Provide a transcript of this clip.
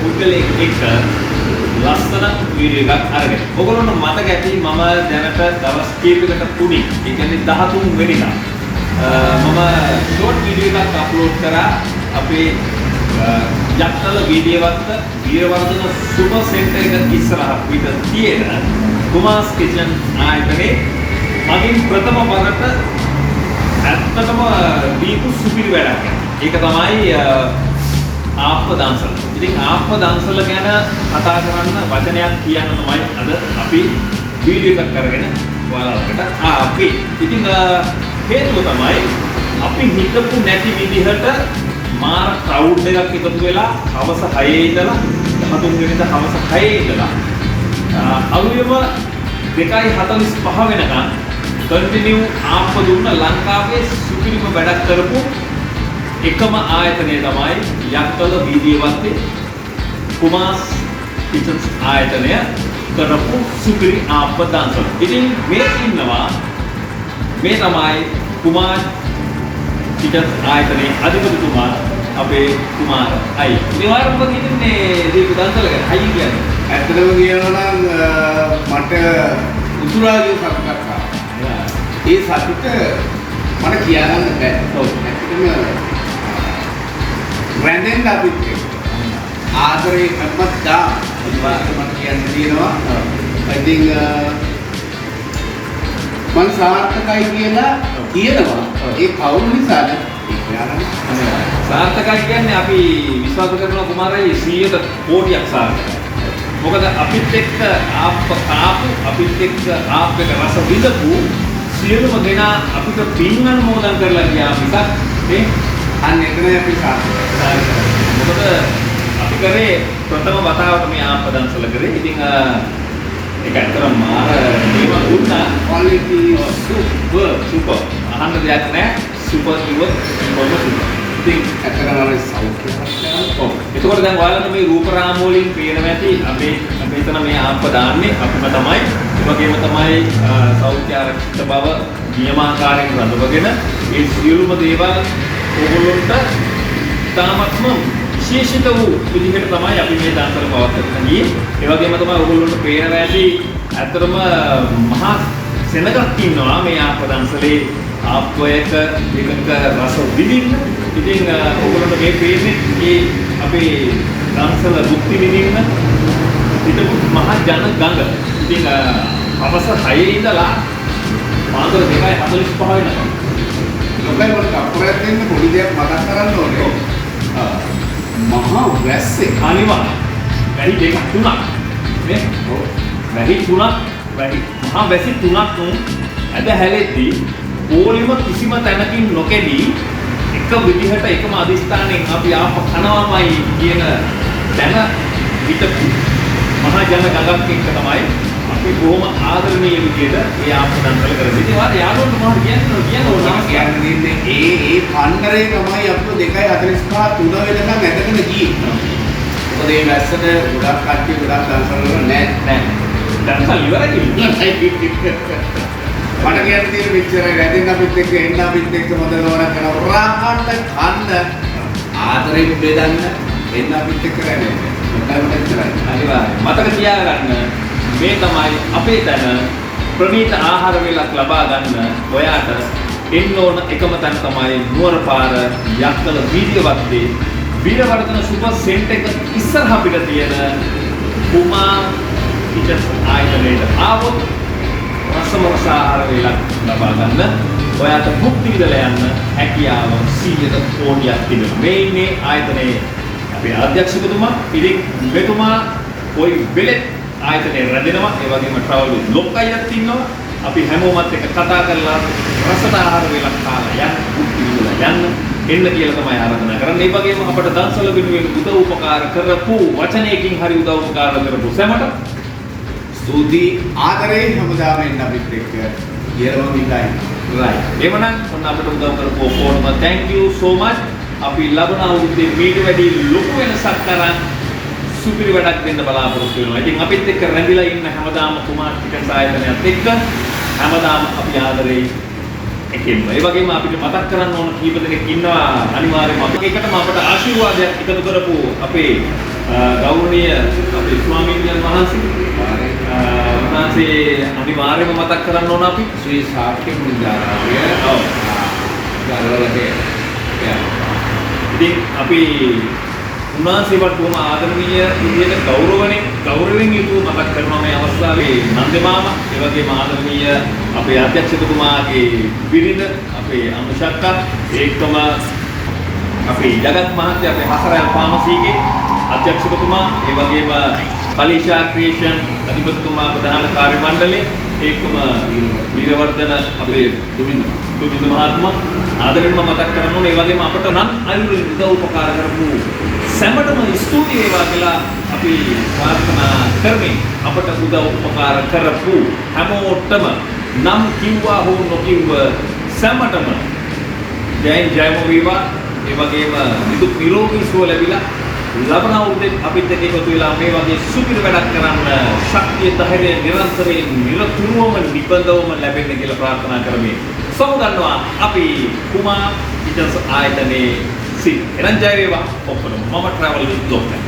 පුද්ගලයෙක් එක්ක ලස්සන වීඩියෝ එකක් අරගෙන. ඔයගොල්ලන්ට මතක ඇති මම දැනට දවස් කීපයකට උඩින්, ඒ කියන්නේ 13 වෙනිදා මම ෂෝට් වීඩියෝ එකක් අප්ලෝඩ් කරා අපේ යක්කල වීඩියෝවත් වීරවර්ධන සුපර් සෙන්ටර් එක ඉස්සරහ පිට තියෙන කුමාස් කිචන් ආයතනයේ මගින් ප්‍රථම වරට ඇත්තටම දීපු සුපිරි වැඩක්. ඒක තමයි ආප්ප දන්සල. ඉතින් ආප්ප දන්සල ගැන කතා කරන්න වචනයක් කියන්න තමයි අද අපි වීඩියෝ එකක් අරගෙන ඔයාලා ළඟට ආවේ. ඉතින් හේතුව තමයි අපි හිතපු නැති විදිහට මාර ක්‍රවුඩ් එකක් එකතු වෙලා හවස 6 ඉඳලා, 13 වෙනිදා හවස 6 ඉඳලා අලුයම 2:45 වෙනකන් කන්ටිනියු ආප්ප දුන්න ලංකාවේ සුපිරිම වැඩක් කරපු එකම ආයතනය තමයි යක්කල වීදියවත්තේ කුමාස් කිචන්ස් ආයතනය කරපු සුපිරි ආප්ප දන්සල. ඉතින් මේ ඉන්නවා, මේ තමයි කුමාර් කිචන්ස් ආයතනයේ අධිපතිතුමා, අපේ කුමාර අයියා. ඉතින් ඔයාලා මොකද හිතන්නේ දීපු දන්සල ගැන? අයියා කියන්නේ. ඇත්තටම කියනවා නම් මට උතුරා ගිය සතුටක් ආවා. ඒ සතුට මට කියා ගන්න බෑ. ඇත්තටම රැඳෙන්න අපිත් එක්ක. ආදරේ හැමදාම මට කියන්න තියෙනවා. ඉතින් මං සාර්ථකයි කියලා කියනවා. ඒ කවුරු නිසාද? ඒ ඔයාලනේ. සාර්ථකයි කියන්නේ අපි විශ්වාස කරන කුමාරයි 100ට කෝටියක් සාර්ථකයි. මොකද අපිත් එක්ක ආප්ප කාපු, අපිත් එක්ක ආප්ප එක රස විඳපු සියලුම දෙනා අපිට පින් අනුමෝදන් කරලා ගියා මිසක් මේ අන්න එතනයි අපි සාර්ථකයි. සාර්ථකයි. මොකද අපි කරේ ප්‍රථම වතාවට මේ ආප්ප දන්සල කරේ. ඉතින් ඒක ඇත්තටම මාර දේවල් දුන්නා. Quality super. Super. අහන්න දෙයක් නෑ. සුපර් කිව්වොත් කොහොම සුපර්. ඉතින් ඇත්තටම අර සෞඛ්‍ය පරිචාර. ඔව්. එතකොට දැන් ඔයාලට මේ රූප රාමු වලින් පේනවා ඇති අපේ අපේ එතන මේ ආප්ප දාන්නේ අපිම තමයි. ඒ වගේම තමයි සෞඛ්‍ය ආරක්ෂිත බව නියමාකාරයෙන් රඳවගෙන ඒ සියලුම දේවල් ඕගොල්ලොන්ට ඉතාමත්ම විශේෂිත වූ විදිහට තමයි අපි මේ දන්සල පවත්වාගෙන ගියේ. ඒ වගේම තමයි ඕගොල්ලොන්ට පේනවා ඇති ඇත්තටම මහා සෙනගක් ඉන්නවා මේ ආප්ප දන්සලේ ආප්පයක එකක රස විඳින්න. ඉතින් ඕගොල්ලන්ට මේ පේන්නේ ඒ අපේ දන්සල භුක්ති විඳින්න හිටපු මහ ජන ගඟ. ඉතින් හවස 6 ඉඳලා පාන්දර 2:45 වෙනකම්. ලොකයි, මට තප්පරයක් දෙන්න, පොඩි දෙයක් මතක් කරන්න ඕනේ. මහා වැස්සේ. අනිවාර්ය. වැහි දෙකක් තුනක්. නේ? ඔව්. වැහි තුනක්, වැහි මහා වැසි තුනක් ඇද හැලෙද්දී පොලිම කිසිම තැනකින් නොකැඩී එක විදිහට එකම අධිෂ්ඨානයෙන් අපි ආප කනවාමයි කියන තැන හිටපු මහා ජන ගඟක් එක්ක තමයි අපි බොහොම ආදරණීය විදිහට ඒ ආප දන්සල කරන්නේ. ඉතින් ඔයාලා යාළුවන්ට මොනවද කියන්නේ කියන්න ඕන මම කියන්න තියෙන්නේ ඒ ඒ පන්නරේ තමයි අපිව 2:45 3 වෙනකන් ඇදගෙන ගියේ. මොකද ඒ වැස්සට ගොඩක් කට්ටිය ගොඩක් දන්සල් වල නෑ. නෑ. දන්සල් ඉවරයි. මට කියන්න තියෙන මෙච්චරයි. රැඳෙන්න අපිත් එක්ක, එන්න අපිත් එක්ක, හොඳ ගමනක් කරනවා. රහට කන්න, ආදරෙන් බෙදන්න, එන්න අපිත් එක්ක රැඳෙන්න. මට මෙච්චරයි. අනිවාර්යයෙන්. මතක තියාගන්න, මේ තමයි අපේ තැන. ප්‍රණීත ආහාර වේලක් ලබා ගන්න ඔයාට එන්න ඕන එකම තැන තමයි නුවර පාර යක්කල වීදියවත්තේ වීරවර්ධන සුපර් සෙන්ටර් එක ඉස්සරහ පිට තියෙන කුමා කිචන්ස් ආයතනයට ආවොත් රසම රස ආහාර වේලක් ලබා ගන්න ඔයාට භුක්ති විඳලා යන්න හැකියාව 100ට කෝටියක් තිබෙනවා. මේ ඉන්නේ ආයතනයේ අපේ අධ්‍යක්ෂකතුමා. ඉතින් මෙතුමා කොයි වෙලෙත් ආයතනයේ රැඳෙනවා. ඒ වගේම ට්‍රැවල් විත් ලොක් අයියත් ඉන්නවා. අපි හැමෝමත් එක්ක කතා කරලා රසට ආහාර වේලක් කාලා යන්න, භුක්ති විඳලා යන්න එන්න කියලා තමයි ආරාධනා කරන්නේ. ඒ වගේම අපට දන්සල වෙනුවෙන් උදව් උපකාර කරපු, වචනයකින් හරි උදව් උපකාර කරපු සැමට ස්තුතියි, ආදරේ. හැමදාම එන්න අපිත් එක්ක කියලා මම ඉල්ලා ඉන්නවා. Right. එහෙමනම් ඔන්න අපිට උදව් කරපු ඔක්කොටම thank you so much. අපි ලබන අවුරුද්දේ මීට වැඩි ලොකු වෙනසක් අරන් සුපිරි වැඩක් දෙන්න බලාපොරොත්තු වෙනවා. ඉතින් අපිත් එක්ක රැඳිලා ඉන්න හැමදාම කුමාර් චිකන්ස් ආයතනයත් එක්ක හැමදාම අපි ආදරේ එකෙන්ම. ඒ වගේම අපිට මතක් කරන්න ඕන කීප දෙනෙක් ඉන්නවා අනිවාර්යයෙන්ම. අපි එකටම අපට ආශිර්වාදයක් එකතු කරපු අපේ ගෞරවනීය අපේ ස්වාමීන් වහන්සේ, උන්වහන්සේ අනිවාර්යයෙන්ම මතක් කරන්න ඕන අපි. ශ්‍රී ශාක්‍ය මුනිදාරාමය. ඔව්. ගල්වලගේ. ඉතින් අපි උන්වහන්සේවට බොහොම ආදරණීය විදියට ගෞරවයෙන් යුතුව මතක් කරනවා මේ අවස්ථාවේ නන්ද මාමා, ඒ වගේම ආදරණීය අපේ අධ්‍යක්ෂකතුමාගේ බිරිඳ අපේ අනුෂක්කා, ඒකම අපේ ජගත් මහත්තයා, අපේ හසරයල් ෆාමසිගේ අධ්‍යක්ෂකතුමා, ඒ වගේම කලීෂා ක්‍රියේෂන් අධිපතිතුමා, ප්‍රධාන කාර්ය මණ්ඩලය, ඒකම වීරවර්ධන අපේ දුමින්ද දුමින්ද මහත්මයා ආදරෙන්ම මතක් කරන්න ඕනේ. ඒ වගේම අපට නම් අයුරින් උදව් උපකාර කරපු සැමටම ස්තුති වේවා කියලා අපි ප්‍රාර්ථනා කරමින්, අපට උදව් උපකාර කරපු හැමෝටම, නම් කිව්වා හෝ නොකිව්ව සැමටම ජයෙන් ජයම වේවා. ඒ වගේම නිදුක් නිරෝගී සුව ලැබිලා ලබන අවුරුද්දේ අපිත් එක්ක එකතු වෙලා මේ වගේ සුපිරි වැඩක් කරන්න ශක්තිය, ධෛර්යය නිරන්තරයෙන් නිරතුරුවම නිබඳවම ලැබෙන්න කියලා ප්‍රාර්ථනා කරමින් සමුගන්නවා අපි කුමා කිචන්ස් ආයතනයේ සිට. එනම් ජය වේවා ඔක්කොටම. මම ට්‍රැවල් විත් ලෝකා.